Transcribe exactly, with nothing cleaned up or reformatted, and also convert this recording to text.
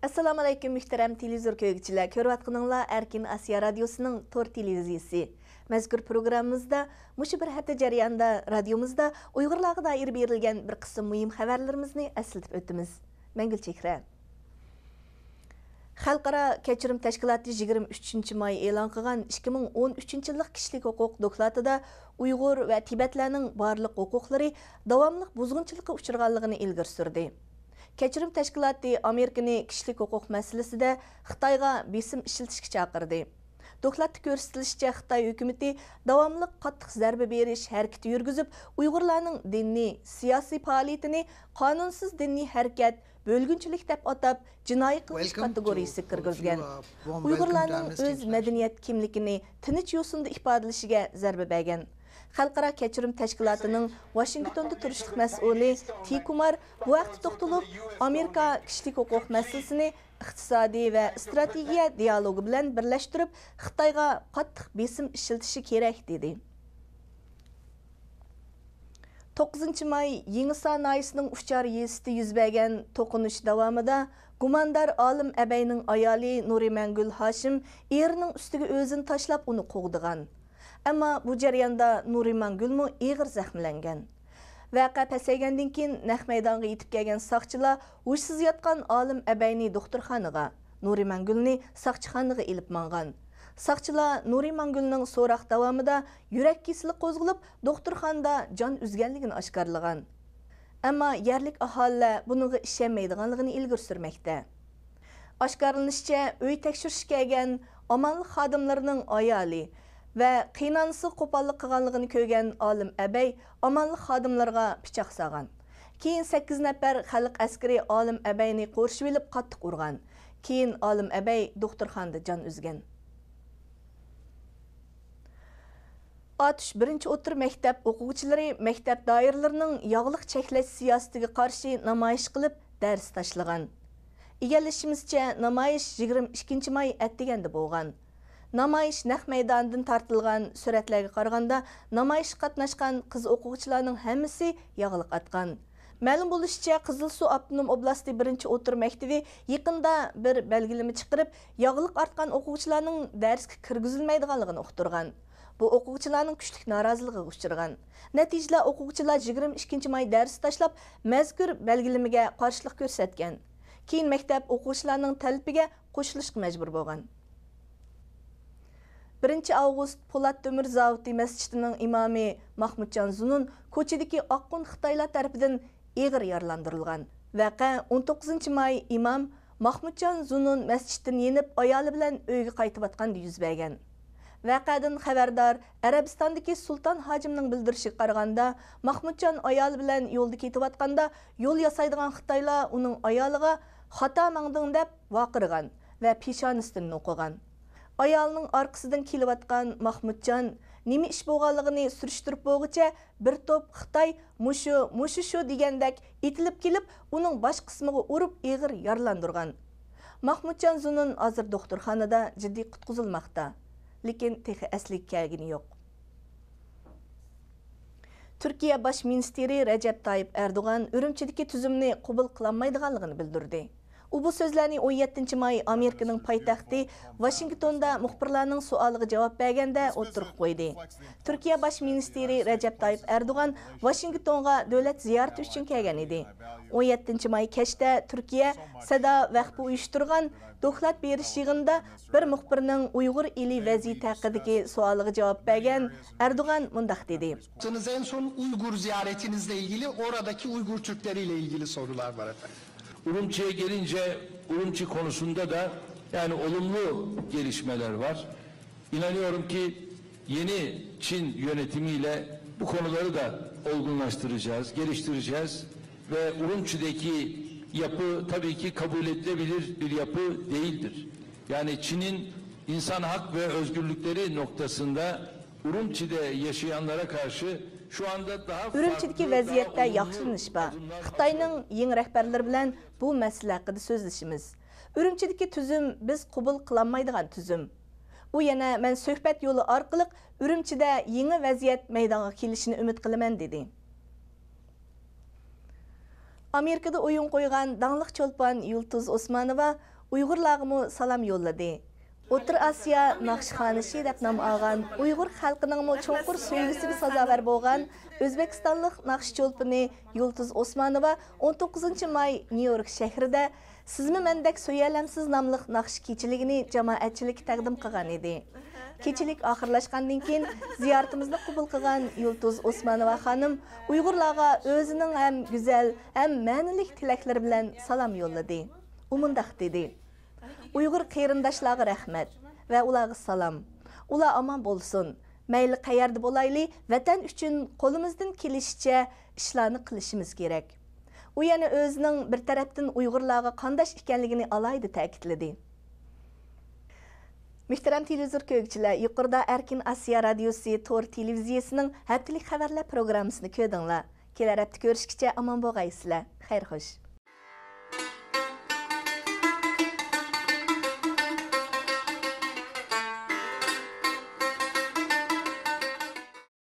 ئەسسالامۇئەلەيكۇم، مۆھتەرەم تېلېۋىزور كۆرگۈچىلەر! كۆرۈۋاتقىنىڭلار ئەركىن ئاسىيا رادىيوسىنىڭ تور تېلېۋىزىيىسى. مەزكۇر پروگراممىمىزدا مۇشۇ بىر ھەپتە جەريانىدا رادىيومىزدا ئۇيغۇرلارغا دائىر بېرىلگەن بىر قىسىم مۇھىم خەۋەرلىرىمىزنى ئەسلىتىپ ئۆتىمىز. مەن گۈلچېھرە. خەلقئارا كەچۈرۈم تەشكىلاتى يىگىرمە ئۈچىنچى ماي ئېلان قىلغان ئىككى مىڭ ئون ئۈچىنچى يىللىق كىشىلىك ھوقۇق دوكلاتىدا ئۇيغۇر ۋە تىبەتلەرنىڭ بارلىق ھوقۇقلىرى داۋاملىق بۇزغۇنچىلىققا ئۇچرىغانلىقىنى ئىلگىرى سۈردى. كەچۈرۈم تەشكىلاتى ئامېرىكىنى كىشىلىك ھوقۇق مەسىلىسىدە خىتايغا بېسىم ئىشلىتىشكە چاقىردى. دوكلاتتا كۆرسىتىلىشىچە، خىتاي ھۆكۈمىتى داۋاملىق قاتتىق زەربە بېرىش ھەرىكىتى يۈرگۈزۈپ، ئۇيغۇرلارنىڭ دىنىي، سىياسىي پائالىيىتىنى قانۇنسىز دىنىي ھەرىكەت، بۆلگۈنچىلىك دەپ ئاتاپ، جىنايى قىلمىش كاتېگورىيىسىگە كىرگۈزگەن. ئۇيغۇرلارنىڭ ئۆز مەدەنىيەت كىملىكىنى تىنچ يوسۇندا ئىپادىلىشىگە زەربە بەرگەن. خەلقئارا كەچۈرۈم تەشكىلاتىنىڭ ۋاشىنگتوندا تۇرۇشلۇق مەسئۇلى تى كۇمار بۇ ھەقتە توختىلىپ، ئامېرىكا كىشىلىك ھوقۇق مەسىلىسىنى ئىقتىسادىي ۋە ئىستراتېگىيە دىئالوگى بىلەن بىرلەشتۈرۈپ، خىتايغا قاتتىق بېسىم ئىشلىتىشى كېرەك، دېدى. توققۇزىنچى ماي، يېڭىسار ناھىيەسىنىڭ ئۇچار يېزىسىدا يۈز بەرگەن توقۇنۇش داۋامىدا گۇماندار ئالىم ئەبەينىڭ ئايالى نۇرىمانگۈل ھاشىم ئېرىنىڭ ئۈستىگە ئۆزىنى تاشلاپ، ئۇنى قوغدىغان. ئەمما بۇ جەرياندا نۇرىمانگۈلمۇ ئېغىر زەخىملەنگەن. ۋەقە پەسەيگەندىن كېيىن، نەق مەيدانغا يېتىپ كەلگەن ساقچىلار ھوشسىز ياتقان ئالىم ئەبەينى دوختۇرخانىغا، نۇرىمانگۈلنى ساقچىخانىغا ئېلىپ ماڭغان. ساقچىلار نۇرىمانگۈلنىڭ سوراق داۋامىدا يۈرەك كېسىلى قوزغىلىپ، دوختۇرخانىدا جان ئۈزگەنلىكىنى ئاشكارىلىغان. ئەمما يەرلىك ئاھالىلەر بۇنىڭغا ئىشەنمەيدىغانلىقىنى ئىلگىرى سۈرمەكتە. ئاشكارىلىنىشىچە، ئۆي تەكشۈرۈشكە كەلگەن ئامانلىق خادىملىرىنىڭ ئايالى ۋە قېيىنئانىسىغا قوپاللىق قىلغانلىقىنى كۆرگەن ئالىم ئەبەي ئامانلىق خادىملىرىغا پىچاق سالغان. كېيىن سەككىز نەپەر خەلق ئەسكىرى ئالىم ئەبەينى قورشىۋېلىپ قاتتىق ئۇرغان. كېيىن ئالىم ئەبەي دوختۇرخانىدا جان ئۈزگەن. ئاتۇش بىرىنچى ئوتتۇرا مەكتەپ ئوقۇغۇچىلىرى مەكتەپ دائىرىلىرىنىڭ ياغلىق چەكلەش سىياسىتىگە قارشى نامايىش قىلىپ، دەرس تاشلىغان. ئىگىلىشىمىزچە، نامايىش يىگىرمە ئىككىنچى ماي ئەتىگەندە بولغان. نامايىش نەق مەيدانىدىن تارتىلغان سۈرەتلەرگە قارىغاندا، نامايىشقا قاتناشقان قىز ئوقۇغۇچىلارنىڭ ھەممىسى ياغلىق ئاتقان. مەلۇم بولۇشىچە، قىزىلسۇ ئاپتونوم ئوبلاستى بىرىنچى ئوتتۇرا مەكتىپى يېقىندا بىر بەلگىلىمە چىقىرىپ، ياغلىق ئارتقان ئوقۇغۇچىلارنىڭ دەرسكە كىرگۈزۈلمەيدىغانلىقىنى ئۇقتۇرغان. بۇ ئوقۇغۇچىلارنىڭ كۈچلۈك نارازىلىقىغا ئۇچرىغان. نەتىجىدە، ئوقۇغۇچىلار يىگىرمە ئىككىنچى ماي دەرس تاشلاپ، مەزكۇر بەلگىلىمىگە قارشىلىق كۆرسەتكەن. كېيىن مەكتەپ ئوقۇغۇچىلارنىڭ تەلىپىگە قوشۇلۇشقا مەجبۇر بولغان. بىرىنچى ئاۋغۇست پولات تۆمۈر زاۋۇتى مەسچىتىنىڭ ئىمامى ماخمۇتجان زۇنۇن كوچىدىكى ئاققۇن خىتايلار تەرىپىدىن ئېغىر يارىلاندۇرۇلغان. ۋەقە ئون توققۇزىنچى ماي ئىمام ماخمۇتجان زۇنۇن مەسچىتتىن يېنىپ، ئايالى بىلەن ئۆيىگە قايتىۋاتقاندا يۈز بەرگەن. ۋەقەدىن خەۋەردار ئەرەبىستاندىكى سۇلتان ھاجىمنىڭ بىلدۈرۈشىگە قارىغاندا، ماخمۇتجان ئايالى بىلەن يولدا كېتىۋاتقاندا، يول ياسايدىغان خىتايلار ئۇنىڭ ئايالىغا «خاتا ماڭدىڭ» دەپ ۋارقىرىغان ۋە پېشانىسىدىن نوقۇغان. ئايالىنىڭ ئارقىسىدىن كېلىۋاتقان ماخمۇتجان نېمە ئىش بولغانلىقىنى سۈرۈشتۈرۈپ بولغۇچە، بىر توپ خىتاي «مۇشۇ، مۇشۇ شۇ» دېگەندەك ئېتىلىپ كېلىپ، ئۇنىڭ باش قىسمىغا ئۇرۇپ ئېغىر يارىلاندۇرغان. ماخمۇتجان زۇنۇن ھازىر دوختۇرخانىدا جىددىي قۇتقۇزۇلماقتا، لېكىن تېخى ئەسلىگە كەلگىنى يوق. تۈركىيە باش مىنىستىرى رەجەپ تايىپ ئەردوغان ئۈرۈمچىدىكى تۈزۈمنى قوبۇل قىلالمايدىغانلىقىنى بىلدۈردى. ئۇ بۇ سۆزلەرنى ئون يەتتىنچى ماي ئامېرىكىنىڭ پايتەختى ۋاشىنگتوندا مۇخبىرلارنىڭ سوئالىغا جاۋاب بەرگەندە ئوتتۇرىغا قويدى. تۈركىيە باش مىنىستىرى رەجەپ تايىپ ئەردوغان ۋاشىنگتونغا دۆلەت زىيارىتى ئۈچۈن كەلگەن ئىدى. ئون يەتتىنچى ماي كەچتە تۈركىيە سەدا ۋەخپى ئۇيۇشتۇرغان دوكلات بېرىش يىغىنىدا بىر مۇخبىرنىڭ ئۇيغۇر ئېلى ۋەزىيىتى ھەققىدىكى سوئالىغا جاۋاب بەرگەن ئەردوغان مۇنداق دېدى. Yaptığınız en son Uygur ziyaretinizle ilgili, oradaki Uygur Türkleriyle ilgili sorular var efendim. Urumçi'ye gelince, Urumçi konusunda da yani olumlu gelişmeler var. İnanıyorum ki yeni Çin yönetimiyle bu konuları da olgunlaştıracağız, geliştireceğiz ve Urumçi'deki yapı tabii ki kabul edilebilir bir yapı değildir. Yani Çin'in insan hak ve özgürlükleri noktasında Urumçi'de yaşayanlara karşı şu anda daha farklı, daha olumlu gelişmeler var. ئۈرۈمچىدىكى ۋەزىيەتتە ياخشىلىنىش بار. خىتاينىڭ يېڭى رەھبەرلىرى بىلەن بۇ مەسىلە ھەققىدە سۆزلىشىمىز. ئۈرۈمچىدىكى تۈزۈم بىز قوبۇل قىلالمايدىغان تۈزۈم. ئۇ يەنە مەن سۆھبەت يولى ئارقىلىق ئۈرۈمچىدە يېڭى ۋەزىيەت مەيدانغا كېلىشىنى ئۈمىد قىلىمەن، دېدى. ئامېرىكىدا ئويۇن قويغان داڭلىق چولپان يۇلتۇز ئوسمانوۋا ئۇيغۇرلارغىمۇ سالام يوللىدى. ئوتتۇرا ئاسىيا ناخشىخانىشى دەپ نام ئالغان، ئۇيغۇر خەلقىنىڭمۇ چوڭقۇر سۆيگۈسىگە سازاۋەر بولغان ئۆزبېكىستانلىق ناخشا چولپىنى يۇلتۇز ئوسمانوۋا ئون توققۇزىنچى ماي نيۇ يورك شەھىرىدە سىزمۇ مەندەك سۆيەلەمسىز ناملىق ناخشا كېچىلىكىنى جامائەتچىلىككە تەقدىم قىلغان ئىدى. كېچىلىك ئاخىرلاشقاندىن كېيىن، زىيارىتىمىزنى قوبۇل قىلغان يۇلتۇز ئوسمانوۋا خانىم ئۇيغۇرلارغا ئۆزىنىڭ ھەم گۈزەل، ھەم مەنىلىك تىلەكلىرى بىلەن سالام يوللىدى. ئۇ مۇنداق دېدى: «ئۇيغۇر قېرىنداشلارغا رەھمەت ۋە ئۇلارغا سالام. ئۇلار ئامان بولسۇن. مەيلى قەيەردە بولايلى، ۋەتەن ئۈچۈن قولىمىزدىن كېلىشىچە ئىشلارنى قىلىشىمىز كېرەك.» ئۇ يەنە ئۆزىنىڭ بىر تەرەپتىن ئۇيغۇرلارغا قانداش ئىكەنلىكىنى ئالاھىدە تەكىتلىدى. مۆھتەرەم تېلېۋىزور كۆرگۈچىلەر، يۇقىرىدا ئەركىن ئاسىيا رادىيوسى تور تېلېۋىزىيەسىنىڭ ھەپتىلىك خەۋەرلەر پروگراممىسىنى كۆردۈڭلار. كېلەر ھەپتە كۆرۈشكىچە ئامان بولغايسىلەر. خەير خوش.